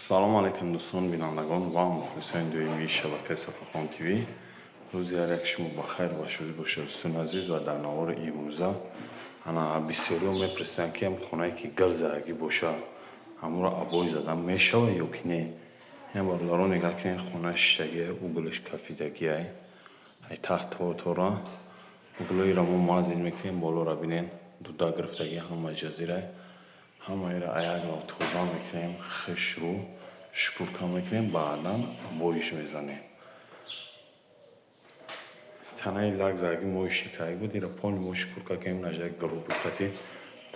Салом алейкум, дӯстон, бинандагон ва мухлисони доимии шабакаи Сафархон ТВ. Рӯзи ҳар як шумо ба хайр ва шодӣ бошад, дӯстони азиз. Ва дар навори имрӯза, ана, бисёриҳо мепурсиданд, ки ҳам хонае, ки гил задагӣ бошад, ҳамонро обои задан мешавад ё ки не. Ин, бародарон, нигоҳ кунед, хона шиштагия, углаш кафидагиай, ай таҳт тора углоиро мо мазин мекунем. Болоро бинен, дуда гирифтагӣ, ҳама ҷазирай. Ҳамаеро аяк лав тоза мекунем, хушрӯ шкурка мекунем, баъдан обоиш мезанем. Танаи лак задаги мои кардагӣ буд, ира полный мо шкурка кардем, наждак грубый қати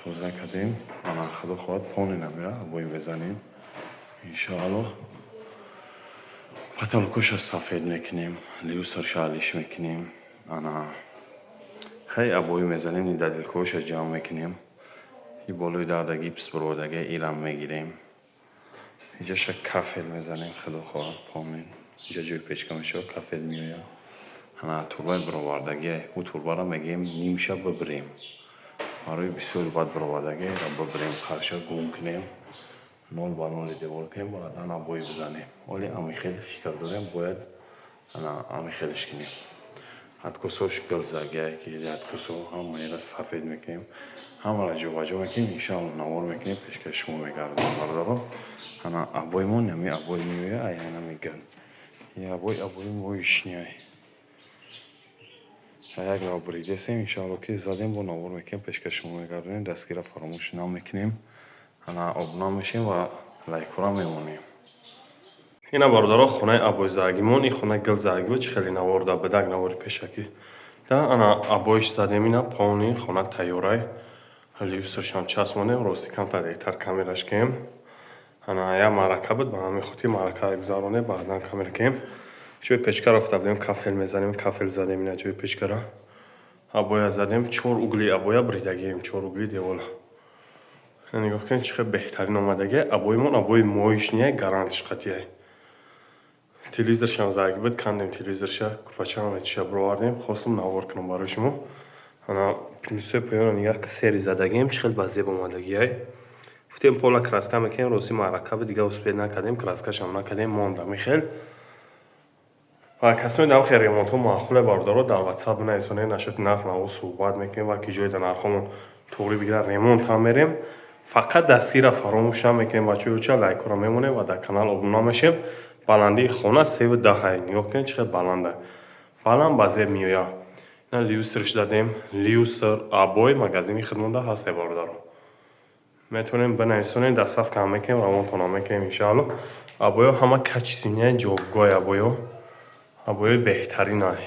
тоза кардем. Ана, худо хоҳад, полный намира обои мезанем, иншоаллоҳ. Потолокоша сафед мекунем, люстрша алиш мекунем, ана, хеле обои мезанем, недоделкаҳоша ҷамъ мекунем. И болои дарда гипс буровардаги, ирам мегирем. Иҷаша кафел мезанем, худо хоҳад, полный. Инҷа ҷои печка мешавад, кафел меояд. Ана, турбаи буровардагӣ, ӯ турбаро мегӯем, нимша бибирем, барои бисёри бад буровардагиро бибирем, қарша гум кунем, нол ба ноли девор кунем, баъдан обои бизанем. Оли ами хеле фикр дорем, бояд, ана, ами хелеш кунем. Откосош гил задагиай, ки откосо ҳамаеро сафед мекунем, ҳамаро ҷобаҷо мекунем, иншоалло. Навор мекунем, пешкаши шумо мегардонем, бародаро. Ана, обоимон ами обои меояд, ай анами гил. И обои, обои моечный. Як лав буридесем, иншоалло, ки задем, бо навор мекунем, пешкаши шумо мегардонем. Дастгирро фаромӯш намекунем. Ана, обуна мешем ва лайкҳоро мемонем. Ина, бародаро, хонаи обойзадагимон. Ин хона гил задагӣ буд, чӣ хеле наворда будак, навори пешакӣ да. Ана, обоиш задем, ина, полный хона тайёрай. Люстрашам часпонем. Рости, камтар дертар камераш кем. Ана, як маърака буд, ба ҳамин хотир маърака гузаронем, баъдан камера кем. Ҷои печка рафта будем, кафел мезанем, кафел задем. Ина, ҷои печкара обоя задем, чор угли обоя бридагием, чор угли девола. Нигоҳ кунед, чӣ хел беҳтарин омадагия обоимон. Обои моечный, гарантиш қатъия. Телевизоршам задагӣ буд, кандем телевизорша, курпачаам чиша бировардем. Хостам навор кунам барои шумо. Ана, плинтусои поёнро нигаҳ ки сери задагием, чӣ хел ба зеб омадагиай. Гуфтем, пола краска мекунем. Рости, маърака буд, дига успеть накардем, краскашам накардем, монда михел. Ва касоне дар хел ремонтҳо маъқуле, бародаро, дар Ватсап бинависонед, нашоти нарх наво суҳбат мекунем. Ва ки ҷое дар нархҳомон туғрӣ бигирад, ремонт ҳам мерем. Фақат дастгирра фаромӯш намекунем, бачаҳо, ча лайкҳоро мемонем ва дар канал обуна мешем. Баландии хона 3,10-ай. Нигоҳ кунед, чӣ хел баланда, баланд ба зеб меояд. Ина, люстрш дадем, люстр, обои магазини худмонда ҳасте, бародаро. Метавонем бинависонем, доставка ҳам мекунем, равонтонам мекунем, иншаалло. Обоё ҳама качественный, ҷобгоҳи обоё, обоёи беҳтаринай,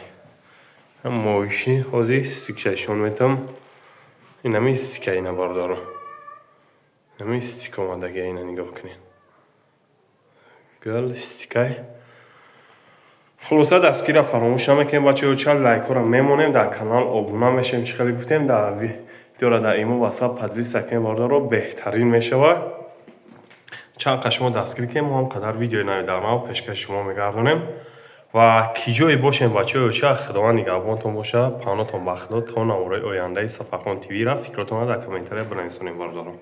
моечный. Ҳозир стикша нишон метам. Инами стика, ина, бародаро, инами стик омадагия. Ина, нигоҳ кунед, гул стикай. Хулоса, дастгирра фаромӯш намекунем, бачаҳо, ча лайкҳоро мемонем, дар канал обуна мешавем. Чӣ хеле гуфтем, дар видеора дар имо, Ватсап поделиться кунем, бародаро, беҳтарин мешавад. Чанд қа шумо дастгирӣ кунем, мо ҳам қадар видеои нави дар нав пешкаши шумо мегардонем. Ва ки ҷое бошем, бачаҳо, ча Худованд нигаҳбонтон бошад, паҳнотон ба Худо. То наворҳои ояндаи Сафархон ТВ-ра фикротонро дар комментария бинависонем, бародарон.